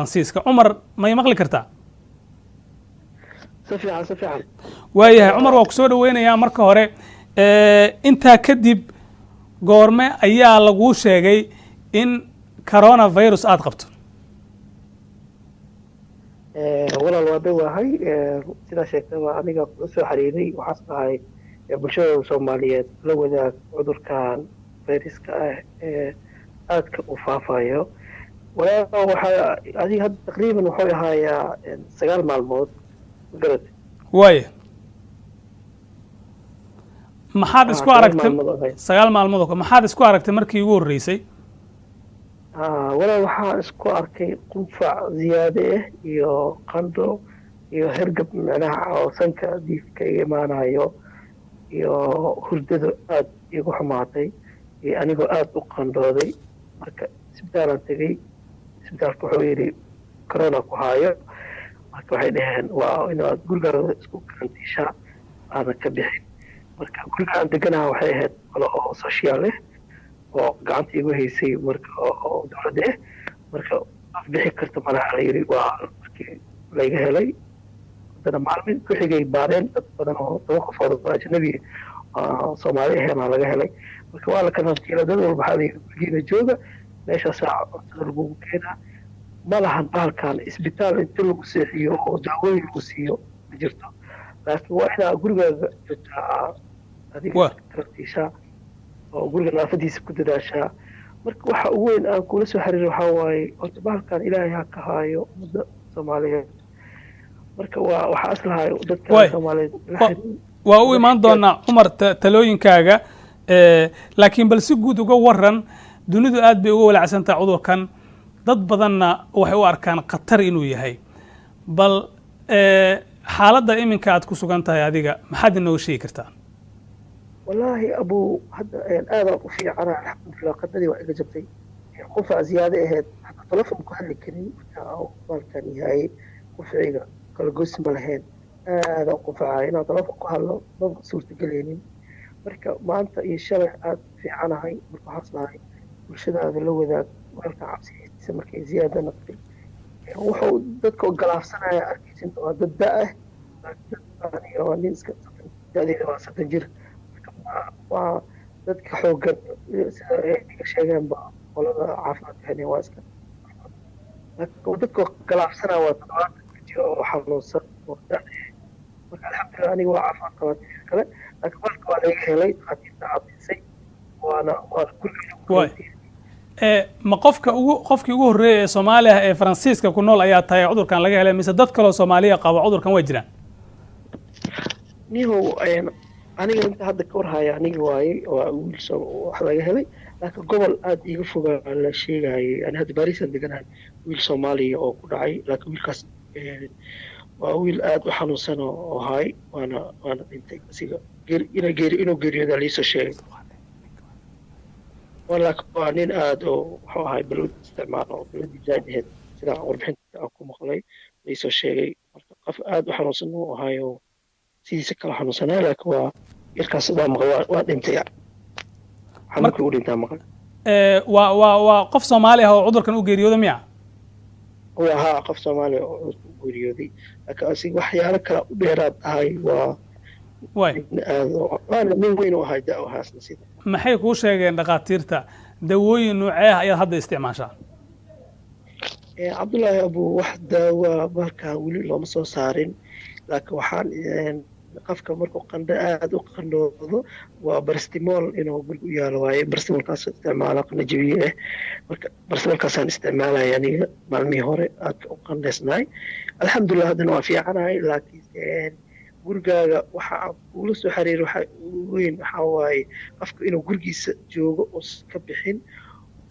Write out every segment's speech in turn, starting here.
Faransiiska. Cumar, may maqli kartaa? Si fiican, si fiican. Waayahay Cumar, waa kusoo dhaweynayaa marka hore. Intaa kadib, goorme ayaa laguu sheegay in coronavirus aada qabto? Walaal, waa dhowaahay. Sidaa sheegtaba, aniga kula soo xiriiray waxaas dhahay bulshada Soomaaliyeed la wadaag cudurkan fayraska ah ee aadka u faafayo. Walaal, waxaa adiga hadda taqriiban wuxuu ahaayaa 9 maalmood, magarad. Waaya, maxaad isku aragtay 9 maalmood oo maxaad isku aragtay markii ugu horreysay? Walaal, waxaa isku arkay qunfac ziyaade ah iyo qandho iyo hergab, micnaha oo sanka diifka iga imaanayo, iyo hurdada aada igu xumaatay, iyo anigoo aada u qandhooday. Marka isbitaalaan tegey. Isbitaalka wuxuu yidhi corona ku haayo. Marka waxay dhaheen waa inaad gurigaaga isku karantiishaa, aadan ka bixin. Marka guriga aan deganaha waxay ahayd qolo oo social ah oo gacanta igu haysay, marka oo dowladda ah. Marka af bixi karta malaha la yidhi. Waa markii layga helay. Haddana maalmin ku xigay baareen dad badan oo 10 qofood oo ajnabi Soomaali aheena laga helay. Marka waa la karantiila. Dad walba waxaa la yidhi gurigiina jooga, meeshaasaa cuntada lagugu keenaa. Ma lahan bahalkan isbitaal inta lagu seexiyo oo daawooyin lagu siiyo ma jirto, laakiin waa inaa gurigaaga joogtaa, adiga karantiishaa oo guriga nadaafadiisa ku dadaashaa. Marka waxa ugu weyn aan kula soo xiriir waxaa waaye, horta bahalkan Ilaahay ha ka haayo ummadda Soomaaliyeed. Marka waa waxaa islahay dadka Soomaaliyeed. Waa u imaan doonaa Cumar talooyinkaaga, laakiin bal si guud uga waran. Dunidu aad bay uga walaacsan tahay cudurkan, dad badanna waxay u arkaan khatar inuu yahay. Bal xaaladda iminka aad ku sugan tahay adiga maxaad inooga sheegi kartaa? Wallaahi abuu, hadda aadaan u fiicana, alxamdulilah. Qandhadii waa iga jabtay, qufac ziyaade ahayd, hataa telefon ku hadli karin. Marka baalkan yahay qufaciga kala goysi ma lahayn, aadaan qufacay, inaan telefon ku hadlo maba suurtagelaynin. Marka maanta iyo shalay aad fiicanahay. Marka waxaas lahay bulshadaada la wadaag walka cabsigiisa markay ziyaada noqotay. Wuxuu dadka galaafsanaya arkaysin waa dad da ah. Waa nin iska da-deeda waa 30 jir. Marka waa dadka xoogan, sida ay sheegeenba qolada caafimaadka, waa iska dadka galaafsanaya waa 70 jiro oo xanuunsan oo da. Marka alxamdulilah, aniga waa caafimaad qabaa kale, laakiin walka waa laga helay, dhakhaatiirta caddaysay, waana guriga. Ma qofka ugu qofkii ugu horreeyay ee Soomaaliya ee Faransiiska ku nool ayaa tahay cudurkan laga helay, mise dad kaloo Soomaaliya qaba cudurkan waa jiraan? Nihow, aniga inta hadda ka warhaya aniga waaye, waa wiil wax laga helay, laakiin gobol aada iiga fogaa la sheegayay. Ani hadda Baariisaan deganahay, wiil Soomaaliya oo ku dhacay, laakiin wiilkaas waa wiil aada u xanuunsan oo haay, waana dhintay asiga. Geeri geeri inuu geeriyooda liisoo sheegay. Laakiin waa nin aada oo wuxuu ahay balwad isticmaalo oo balwadii zaaid ahayd, sida warbixinta aan ku maqlay liisoo sheegay. Marka qof aada u xanuunsan uu ahay oo sidiisa kala xanuunsanaa, laakiin waa yarkaas waa maqlay, waa dhintay, xanuunkii u dhintaa maqlay. Waa qof Soomaali ah oo cudurkan u geeriyooda miya? Waa haa, qof Soomaaliya oo cudurka u geeriyooday, laakiin asiga waxyaalo kale u dheeraad ahay. Waa nin aad waana nin weyn u ahay, da ahaasna sida. Maxay kuu sheegeen dhakhaatiirta? Dawooyin noocee ah ayaad hadda isticmaashaa? Cabdullaahi abu, wax daawa markaa weli looma soo saarin, laakiin waxaan qofka markuu qandho aada u qandhoodo waa paracetamol inuu guriga u yaalo waaye. Paracetamolkaas isticmaala, qandho jabiye ah. Marka paracetamolkaasaan isticmaalaya aniga maalmihii hore aadka u qandhaysnaay. Alxamdulilah, haddana waa fiicanahay. Laakiin gurigaaga waxa aan kuula soo xiriir waxa ugu weyn waxaa waaye qofka inuu gurigiisa joogo oo ka bixin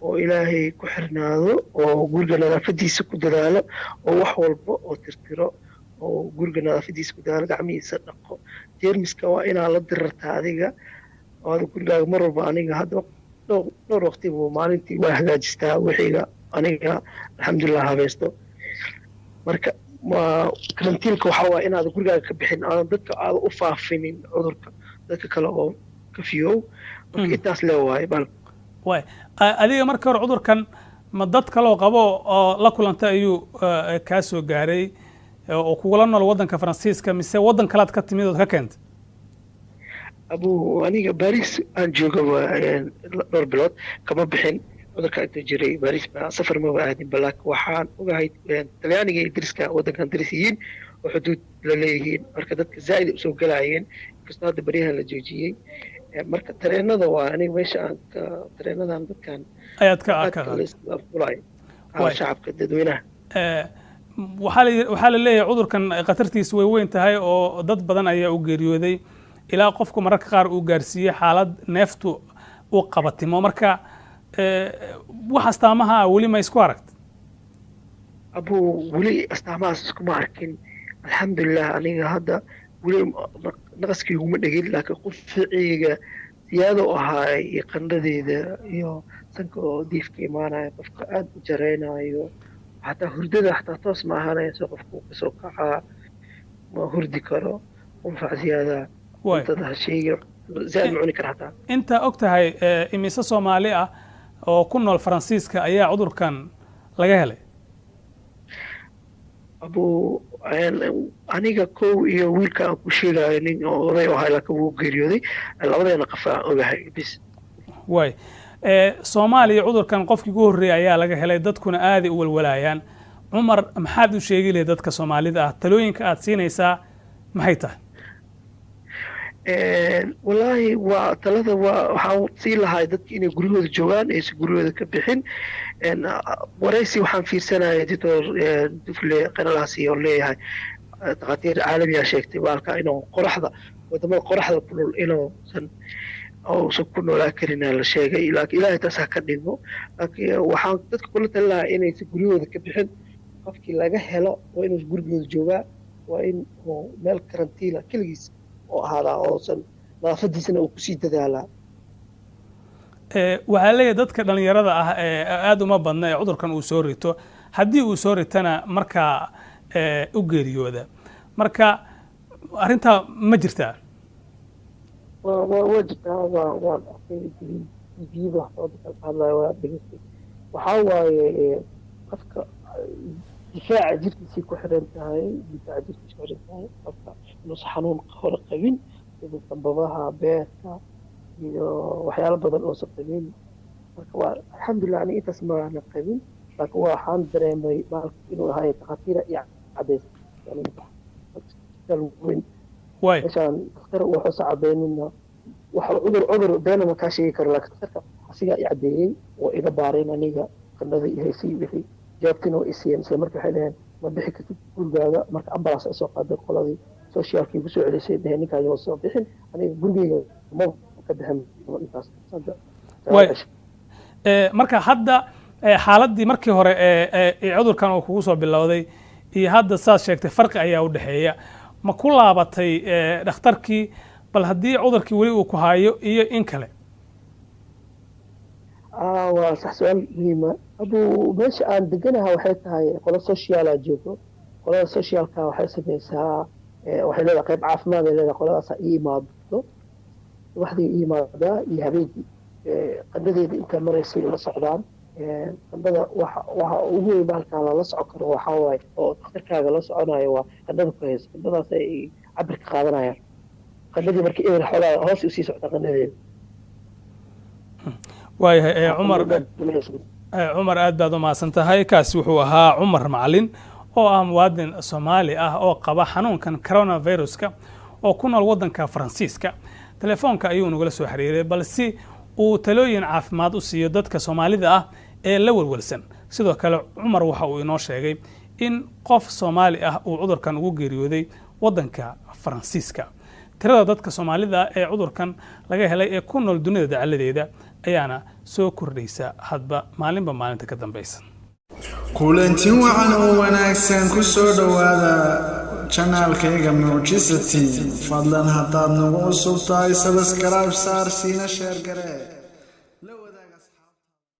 oo Ilaahay ku xirnaado oo guriga nadaafadiisa ku dadaalo oo wax walba oo tirtiro oo guriga nadaafadiisa ku dadaalo, gacmihiisa dhaqo. Jeermiska waa inaa la dirartaa adiga oo gurigaaga mar walba. Aniga hadda dhowr waqti buu maalintii waa hagaajistaa wixiga aniga, alxamdulilah, habaysto. Marka karantiilka waxaa waaya inaad gurigaaga ka bixin, aadan dadka aada u faafinin cudurka dadka kale oo ka fiyow. Marka intaas lee waaye bal. Way, adiga marka hore cudurkan Ma dad kaloo qabo oo la kulantay ayuu kaa soo gaaray oo kugula nool waddanka Faransiiska, mise waddan kalaad ka timid ood ka keentay? Abu, aniga Baris aan jooga waa dhowr bilood, kama bixin cudurka inta jiray. Baris baa safar maba aadin balak. Waxaan ogahay Talyaaniga iyo dariska waddankan daris yihiin oo xuduud la leeyihiin. Marka dadka zaa'id usoo galaayeen, inkastoo hadda baryahan la joojiyey. Marka tareenada waa aniga meesha aan ka tareenadan dadkan ayaad ka fulay shacabka dadweynaha. Waxaa la leeyahay cudurkan khatartiisu way weyn tahay oo dad badan ayaa u geeriyooday, ilaa qofku mararka qaar uu gaarsiiyey xaalad neeftu u qabatimo. Marka wax astaamaha weli ma isku aragt? Abu, weli astaamahaas iskuma arkin, alxamdulilah. Aniga hadda weli naqaskiiguma dhegin, laakiin qufaciga siyaado ahaa iyo qandhadeeda iyo sanka oo diifka imaanaya, qofka aada u jaraynayo, xataa hurdada xataa toos ma ahaanayso, qofku kasoo kacaa ma hurdi karo, qunfac ziyaada, cuntada ha sheegi, zaaid ma cuni kara xataa. Intaa og tahay, imise Soomaali ah oo ku nool Faransiiska ayaa cudurkan laga helay? Abu, aniga kow iyo wiilka aan ku sheegayo, nin oday ahay laakiin wuu geeriyooday. Labadeena qof aan ogahay bis. Waay, Soomaaliya cudurkan qofkii ugu horreeyay ayaa laga helay, dadkuna aaday u walwalaayaan. Cumar, maxaad u sheegi lahayd dadka Soomaalida ah? Talooyinka aad siinaysaa maxay tahay? Wallaahi waa talada, waa waxaan siin lahaa dadka inay guryahooda joogaan, aysan guryahooda ka bixin. Waraysi waxaan fiirsanaya Doctor Dufle qanalaasi oo leeyahay dhakhaatiir caalamiyaa sheegtay baalka inuu qoraxda, wadamada qoraxda kulul, inuusan uusan ku noolaa karina la sheegay, laakiin Ilaahay taas ha ka dhigo. Laakiin waxaan dadka kula talin lahaa inaysan guryahooda ka bixin. Qofkii laga helo waa inuu gurigooda joogaa, waa in uu meel karantiila keligiis oo ahaadaa, oosan nadaafadiisana uu kusii dadaalaa. Waxaa leeyahay dadka dhalinyarada ah ee aada uma badna ee cudurkan uu soo rito, haddii uu soo ritana markaa u geeriyooda. Marka arrintaa ma jirtaa? Waa jirtaa, waan arkay TV-da wax oo dadka ka hadlaya, waa dhegeystay. Waxaa waaye qofka difaaca jirkiisay ku xiran tahay, difaaca jirkiisa ku xiran tahay qofka inuusan xanuun hore qabin, sida sambabaha, beerka iyo waxyaalo badan oosan qabin. Marka waa alxamdulilah, aniga intaas maana qabin, laakiin waxaan dareemay baalka inuu ahay takhaatiira iyo cadays weyn. Meeshaan dhakhtar wuxuusa cadeynina wax cudur beena ma kaa sheegi karo, laakiin dhakhtarka asigaa i caddeeyey oo iga baareen aniga qandhada i haysay, wixii jawaabtiina way isiiyeen isla markii. Waxay dhaheen ma bixi kartid gurigaaga. Marka ambulance ay soo qaaday, qoladii socialkii igu soo celisay, dhaheen ninkaaga ma soo bixin. Aniga gurigeyga ma ka bixin intaas. Way, marka hadda xaaladdii markii hore ee cudurkan uu kugu soo bilowday iyo hadda saad sheegtay farqi ayaa u dhexeeya. Ma ku laabatay dhakhtarkii bal haddii cudurkii weli uu ku hayo iyo in kale? Waa sax, su-aal muhiima. Abu, meesha aan deganaha waxay tahay qolo sociala joogto. Qolada socialka waxay sameysaa, waxay leedahay qayb caafimaad ay leedahay. Qoladaasa ii imaado subaxdii, ii imaadaa iyo habeenkii, qandhadeeda inta maraysay la socdaan. Qandhada waxa ugu weyn bahalkan lala socon karo waxaa waaye oo dhakhtarkaaga la soconayo waa qandhada ku hayso. Qandhadaas ay cabirka qaadanayaan. Qandhadii markii eber xoogaa hoos usii socdaa qandhadeeda. Waayahay Cumar. Cumar, aad baad u mahadsan tahay. Kaasi wuxuu ahaa Cumar Macalin oo ah muwaadin Soomaali ah oo qaba xanuunkan coronaviruska oo ku nool waddanka Faransiiska. Telefoonka ayuu nagula soo xiriiray bal si uu talooyin caafimaad u siiyo dadka Soomaalida ah ee la welwelsan. Sidoo kale Cumar waxa uu inoo sheegay in qof Soomaali ah uu cudurkan ugu geeriyooday waddanka Faransiiska. Tirada dadka Soomaalida ee cudurkan laga helay ee ku nool dunida dacaladeeda ayaana soo kordhaysa hadba maalinba maalinta ka dambaysa. Kulanti wacan oo wanaagsan, ku soo dhowaada channelkayga Mucjisa Team. Fadlan haddaad nagu cusub tahay, subscribe saar, siina share garee.